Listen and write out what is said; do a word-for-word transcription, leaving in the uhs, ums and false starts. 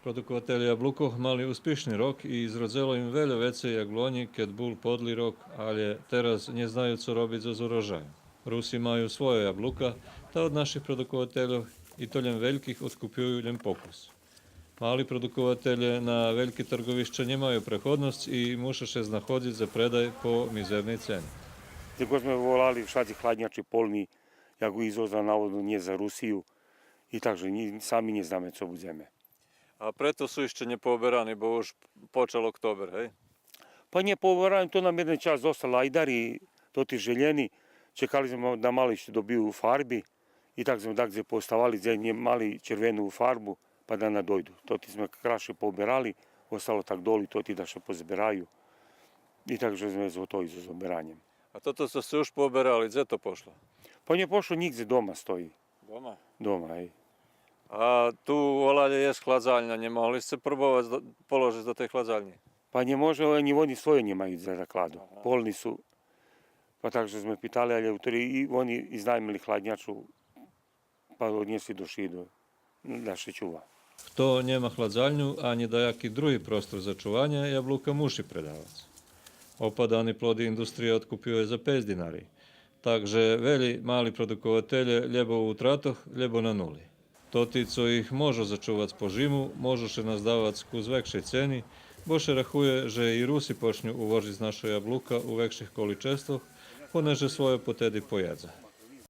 Продукователє яблукох мали успишни рок и зродзело им вельо вецей як лонї, кед бул подли рок, алє тераз нє знаю цо робиц зоз урожайом. Руси маю свойо яблука, та од наших продуковательох, и то лєм вельких, одкупюю лєм покус. Мали продукователє на вельки тарговища нємаю преходносц и муша ше знаходзиц за предай по мизерней цени. Тельо зме волали, вшадзи хладнячи полни, як у извоз, а наводно нє за Русию. И так же нї-, сами нє знаме цо будземе. А прето су ище нє пооберани, бо уж почал октобер, гей? Па нє пооберани, то нам єден час зостал айдар и тоти желєни. Чекали зме да мало ище добию фарби. И так зме дагдзе пооставали, дзе нє мали червену фарбу, па да надойду. Тоти зме краше пооберали, остало так долу, тоти да ше позбераю. И так же зме готови зоз обераньом. А тото цо сце уж пооберали, дзе то пошло? Па нє пошло нїґдзе, дома стої. Дома? Дома, гей. А ту олалє єст хладзальня, нє могли сце пробовац да, положиц до тей хладзальнї? Па нє може, анї вони свойо нємаю дзе да кладу. Ага. Полни су. Па так же зме питали, алє у тери и вони изнаймили хладнячу, па однєсли до Шиду, да ше чува. Хто нєма хладзальню анї даяки други простор за чуванє, яблука муши предавац. Опадани плоди индустрия одкупює за пейц динари. Так же велї мали продукователє лєбо у утратох, лєбо на нули. Тоти цо их можу зачувац по жиму, можу ше наздавац кус векшей цени, бо ше рахує же и Руси почню увожиц нашо яблука у векших количествох, понеже свойо потеди поєдза.